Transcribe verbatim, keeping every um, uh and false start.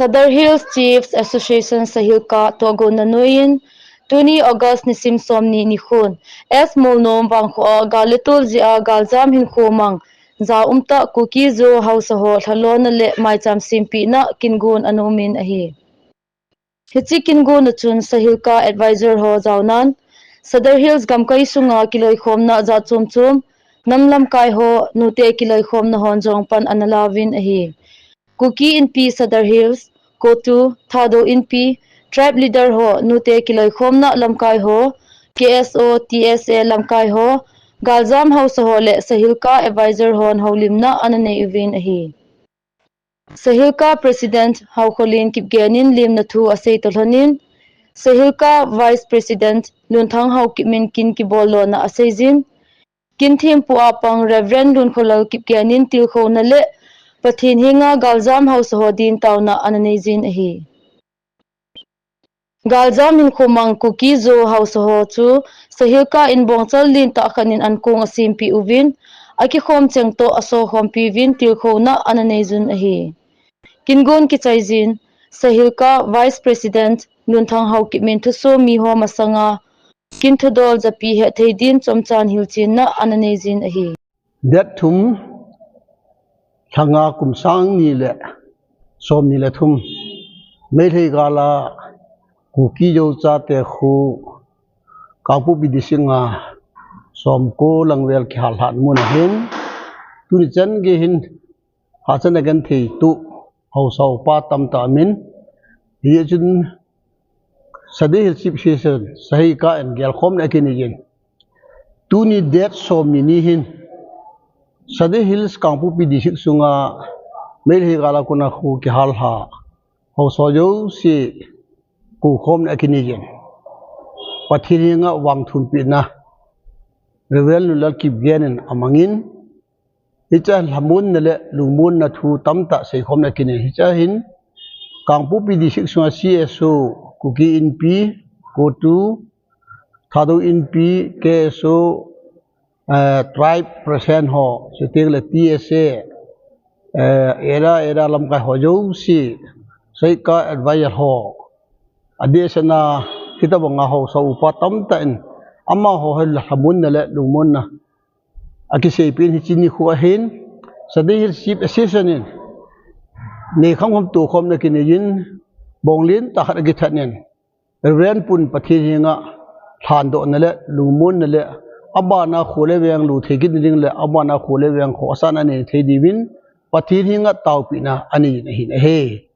Sadar Hills Chiefs Association Sahilka tohgon na noiyin, tuni August nisim somni nikhun, S Molnom vangkhoa gal le tol jeh a galjam hinkho mang ja umtah Kuki Zo haosa ho lhalona le maicham sempina kingon ana umin ahi. Hiche kingon a chun Sahilka advisor ho jaonan, Sadar Hills gamkai sunga kiloikhomna jat chom chom, nam lamkai ho, nute kiloikhomna hon jong pan ana lauvin ahi. Kuki Inpi Sadar Hills, CoTU, Thadou Inpi, tribe leader ho, nute kiloikhomna lamkai ho, K S O, T S A lamkai ho, galjam haosa ho le Sahilka advisor hon houlimna ana nei uvin ahi. Sahilka President Haokholin Kipgen in limna thu asei toh lhonin, Sahilka Vice President Lunthang Haokip in kin kibol lona aseijin, kin thempu a pang Reverend Lunkholal Kipgen in tilkhouna le Pathen henga galjam haosa ho din taona ana neijin ahi. Galjam hinkho mang Kuki Zo haosa ho chu Sahilka in bongchal lentah khat in ankong asempeh uvin, akikhom cheng toh asokhompi uvin tilkhouna ana neijun ahi. Kingon kichaijin, Sahilka Vice President Lunthang Haokip in thusoh miho masanga kin thudol japi hetthei din chomchan hilchenna ana neijin ahi. Date thum, lha nga, kum sang ni le somni le thum, Meitei gal a Kuki Zo chate khu Kangpokpi District a somko lang vel kihal lhah mun ahin, tuni chan gei hin hahchan a genthei toh haosa upa tamtah umin, hijeh chun Sadar Hills Chief Association Sahilka in gelkhomna akineiyin, tuni date somni ni hin Sadar Hills Kangpokpi District sunga Meitei gal a kona khu kihal lhah haosa jouse koukhomna akineiyin, Pathen henga vangthum pehna Reverend Lunlal Kipgen in amangin, hichea lhamonna le lungmonna thu tamtah seikhomna akinei. Hichea hin Kangpokpi District sunga C S O, Kuki Inpi, CoTU, Thadou Inpi, K S O, eh, tribe president ho, chuteng le T S A, eh, era, era lamkai ho jouse, Sahilka advisor ho, adeh sena hitobanga haosa upa tamtah in, amaho hi lhamonna le lungmonna akiseipeh in hiche nikho ahin, Sadar Hills Chief Association in neikham kham tokhomna akineiyin, bong lentah khat akithat in, Reverend pu in Pathen henga lhandohna le lungmonna le abana kho le veng lut thei kit nading le abana kho le veng kho asan anei thei diuvin Pathen henga taopehna aneiyin ahin ahi.